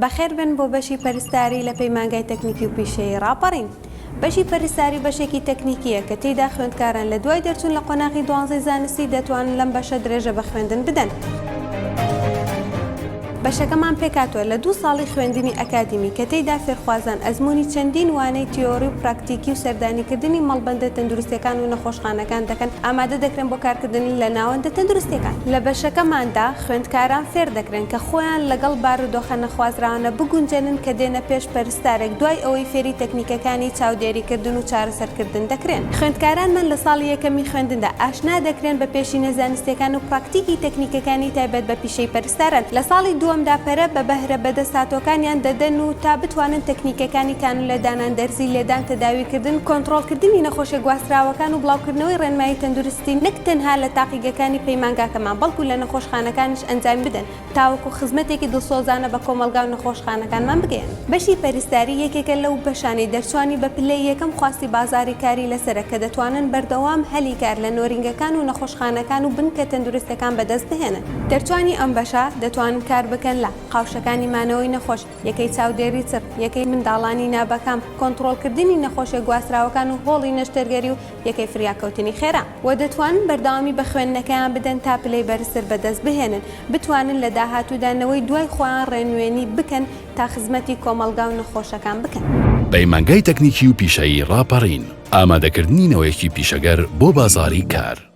بەخێربێن بۆ بەشی پەرستاری لە پەیمانگای تەکنیکی و پیشەیی ڕاپەڕین. بەشی پەرستاری بەشێکی تەکنیکییە کە تێیدا خوێندکاران لە دوای دەرچوون لە قۆناغی دوانزەی زانستی دەتوانن لەم بەشە درێژە بە خوێندن بدەن. بەشەکەمان پێکهاتووە لە دوو ساڵی خوێندنی ئەکادیمی کە تێیدا فێرخوازان ئەزموونی چەندین وانەی تیۆری و پراکتیکی و سەردانیکردنی مەڵبەندە تەندروستیەکان و نەخۆشخانەکان دەکەن ئامادە دەکرێن بۆ کارکردن لە ناوەندە تەندروستیەکان. لە بەشەکەماندا خوێندکاران فێر دەکرێن کە خۆیان لەگەڵ بارودۆخە نەخوازراوانە بگونجێنن کە دێنە پێش پەرستارێک دوای ئەوەی فێری تەکنیکەکانی چاودێریکردن و چارەسەرکردن دەکرێن. خوێندکارانمان لە ساڵی یەکەمی خوێندندا ئاشنا دەکرێن بە پێشینە زانستیەکان و پراکتیکی تەکنیکەکانی تایبەت بە پیشەی پەرستاران. لە ساڵی دووەمدا پەرە بە بەهرە بەدەستهاتووەکانیان دەدەن و تا بتوانن تەکنیکەکانی کانولە دانان، دەرزی لێدان، تەداویکردن، کۆنتڕۆڵکردنی نەخۆشیە گواستراوەکان و بڵاوکردنەوەی ڕێنمایی تەندروستی نەک تەنها لە تاقیگەکانی پەیمانگاکەمان بەڵکو لە نەخۆشخانەکانیش ئەنجامی بدەن تاوەکو خزمەتێکی دڵسۆزانە بە کۆمەڵگا و نەخۆشخانەکانمان بگەیەنن. بەشی پەرستاری یەکێکە لەو بەشانەی دەرچوانی بە پلەی یەکەم خواستی بازاڕی کاری لەسەرە کە دەتوانن بەردەوام هەلی کار لە نۆرینگەکان و نەخۆشخانەکان و بنکە تەندروستەکان بەدەست بهێنن. دەرچوانی ئەم بەشە دەتوانن کار بکەن لە، قاوشەکانی مانەوەی نەخۆش، یەکەی چاودێری چڕ، یەکەی منداڵانی نابەکام، کۆنتڕۆڵکردنی نەخۆشیە گواستراوەکان و هۆڵی نەشتەرگەری و یەکەی فریاکەوتنی خێرا. وە دەتوانن بەردەوامی بە خوێندنەکەیان بدەن تا پلەی بەرزتر بەدەست بهێنن، بتوانن لە داهاتوودا نەوەی دوای خۆیان ڕێنوێنی بکەن تا خزمەتی کۆمەڵگا و نەخۆشەکان بکەن. پەیمانگای تەکنیکی و پیشەیی ڕاپەڕین، ئامادەکردنی نەوەیەکی پیشەگەر بۆ بازاڕی کار.